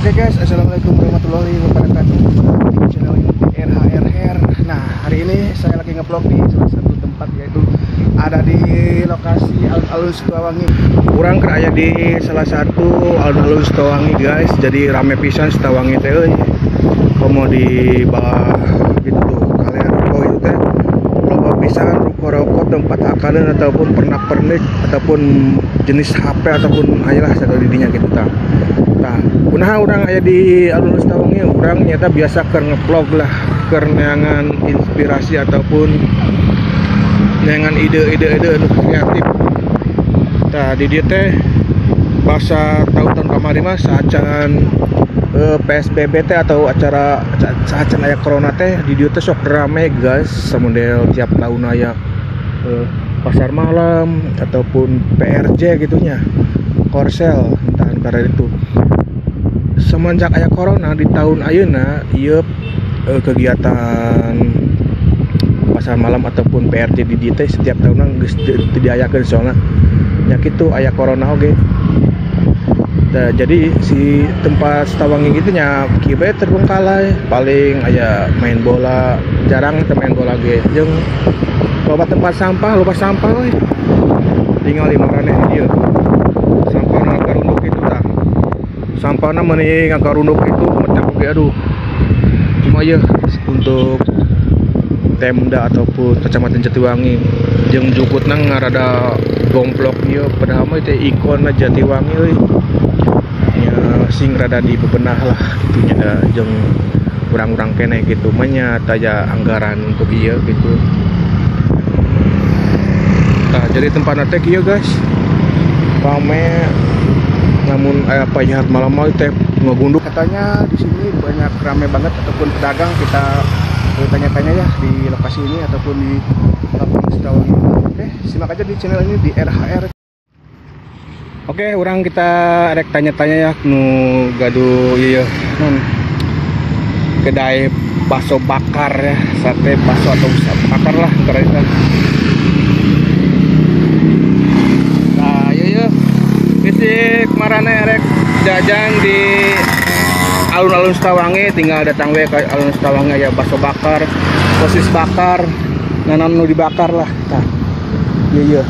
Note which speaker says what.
Speaker 1: Oke guys, assalamualaikum warahmatullahi wabarakatuh. Di channel ini RHRR. Nah, hari ini saya lagi ngevlog di salah satu tempat, yaitu ada di lokasi alun-alun Sutawangi. Kurang keraya di salah satu alun-alun Sutawangi guys. Jadi rame pisan Sutawangi teh euy. Komo di bawah gitu tuh kalian rokok itu teh loba pisan rokok-rokok tempat akalan ataupun pernak-pernik ataupun jenis HP ataupun ayolah satu didinya gitu tah. Nah, kunaha urang aya di alun-alun Sutawangi, urang nyata biasa keur ngevlog lah, keur neangan inspirasi ataupun neangan ide-ide anu kreatif. Tah di dieu teh basa tahun-tahun kamari mah saacan PSBB teh atau acara saacan aya corona teh di dieu teh sok rame guys, samodel tiap tahun aya pasar malam ataupun PRJ gitunya, Korsel entah karena itu. Semenjak aya corona di tahun ayeuna ieu kegiatan pasar malam ataupun PRJ di dieu teh setiap tahun geus teu diayakeun soalna nya kitu aya corona oge. Nah, jadi si tempat Sutawangi gitu nya kieu bae terbengkalai, paling aya main bola, jarang teu main bola ge. Jeung loba tempat sampah, loba sampah we. Tinggal di maraneh di dieu. Sampahna karunduk itu tah. Sampahna meuni ngakarunduk itu mecak oge aduh. Cuma ya untuk Pemda ataupun Kecamatan Jatiwangi jeung jukutna ngarada gomplok ieu padahal mah teh ikon Jatiwangi euy. Nya sing rada dibebenah lah gitu nya da jeung urang-urang keneh gitu mah nya taya anggaran untuk ieu gitu. Nah, jadi tempatna teh kieu guys. Rame namun aya panyar malam mah teh ngagunduk. Katanya di sini banyak rame banget ataupun pedagang, kita tanya-tanya ya di lokasi ini ataupun di Lapangan Sutawangi. Oke, simak aja di channel ini di RHR. Oke, orang kita rek tanya-tanya ya nu gaduh ieu non kedai bakso bakar ya, sate bakso atau bakar lah ntar itu. Nah, iya bisi kemarin rek jajan di alun-alun Sutawangi, tinggal datang we ke alun-alun Sutawangi ya bakso bakar, sosis bakar, nanam nu dibakar lah. Tah. Iya.